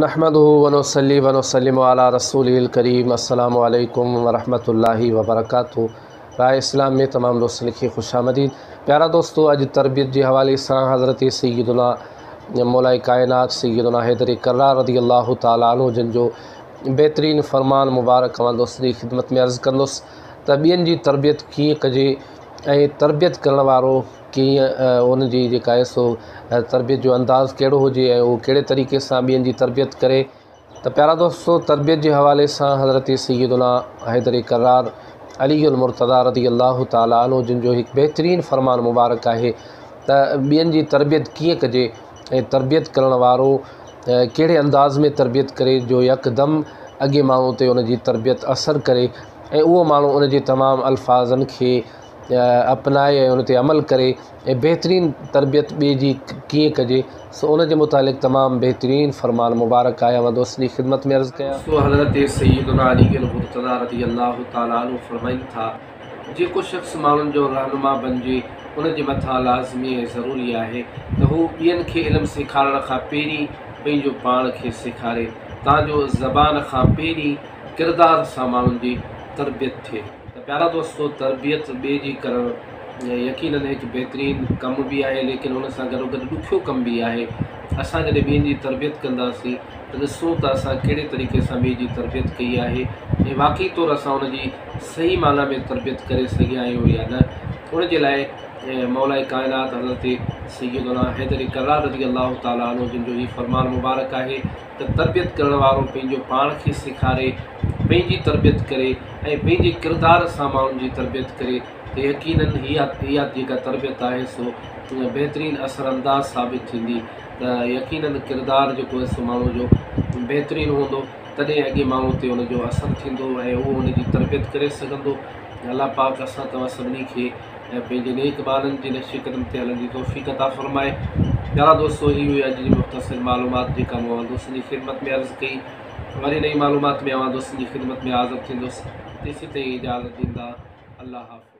نحمده ونصلي ونسلم علي رسوله الڪريم السلام عليڪم ورحمة الله وبرڪاته راء اسلام ۾ تمام دوستن کي خوش آمديد پيارا دوستو اڄ تربيت جي حوالي سان حضرت سيدنا مولائي ڪائنات سيدنا حيدر ڪرار رضي الله تعالٰي عنه جن جو بهترين فرمان مبارڪ اوهان دوستن جي خدمت ۾ عرض ڪندس ته ٻين جي تربيت ڪيئن ڪجي ۽ تربيت ڪرڻ وارو ڪيئن ان جي جيڪا آهي سو تربيت جو انداز ڪهڙو هجي ۽ اهو ڪهڙي طريقي سان ٻين جي تربيت ڪري ته پيارا دوستو تربيت جي حوالي سان حضرت سيدنا حيدر ڪرار علي المرتضيٰ رضي الله تعالٰي عنه جن جو هڪ بهترين فرمان مبارڪ آهي ته ٻين جي تربيت ڪيئن ڪجي ۽ تربيت ڪرڻ وارو ڪهڙي انداز ۾ تربيت ڪري جو يڪدم اڳي ماڻهو تي ان جي تربيت اثر ڪري ۽ اهو ماڻهو ان جي تمام الفاظن کي اپنائي ۽ ان تي عمل ڪري ۽ بهترين تربيت ٻئي جي ڪيئن ڪجي سو ان جي متعلق تمام بهترين فرمان مبارڪ آهي اوهان دوستن جي خدمت ۾ عرض ڪيان. سو حضرت سيدنا علي المرتضيٰ رضي الله تعالٰي عنه فرمائن ٿا، جيڪو شخص ماڻهن جو رهنما بنجي ان جي مٿان لازمي ۽ ضروري آهي ته هو ٻين کي علم سيکارڻ کان پهرين پنهنجو پاڻ کي سيکاري تان جو زبان کان پهرين ڪردار سان ماڻهن جي تربيت ٿئي. ته پيارا دوستو تربيت ٻئي جي ڪرڻ يقينن هڪ بهترين ڪم به آهي ليڪن ان سان گڏوگڏ ڏکيو ڪم به آهي. اسان جڏهن ٻين جي تربيت ڪنداسين ته ڏسون ته اسان ڪهڙي طريقي سان ٻئي جي تربيت ڪئي آهي ۽ واقعي طور اسان ان جي صحيح معنيٰ ۾ تربيت ڪري سگهيا آهيون يا نه. ان جي لاء مولائي ڪائنات حضرت سيدنا حيدر ڪرار رضي الله تعالٰي عنه جن جو هي فرمان مبارڪ آهي ته تربيت ڪرڻ وارو پنهنجو پاڻ کي سيکاري، پنهنجي تربيت ڪري ۽ پنهنجي ڪردار سان ماڻهن جي تربيت ڪري ته يقينن اها اها جيڪا تربيت آهي سو بهترين اثر انداز ثابت ٿيندي ته يقينن ڪردار جيڪو آهي سو ماڻهو جو بهترين هوندو تڏهن اڳي ماڻهو تي ان جو اثر ٿيندو ۽ اهو ان جي تربيت ڪري سگهندو. الله پاڪ اسان توهان سڀني کي ۽ پنهنجي نيڪ ٻانهن جي نقش قدم تي هلڻ جي توفيق عطا فرمائي. پيارا دوستو هي هئي اڄ جي مختصر معلومات جيڪا مون اوهان دوستن جي خدمت ۾ عرض ڪئي. وري نئين معلومات ۾ اوهان دوستن جي خدمت ۾ حاضر ٿيندس. تيسين تائين اجازت ڏيندا. الله حافظ.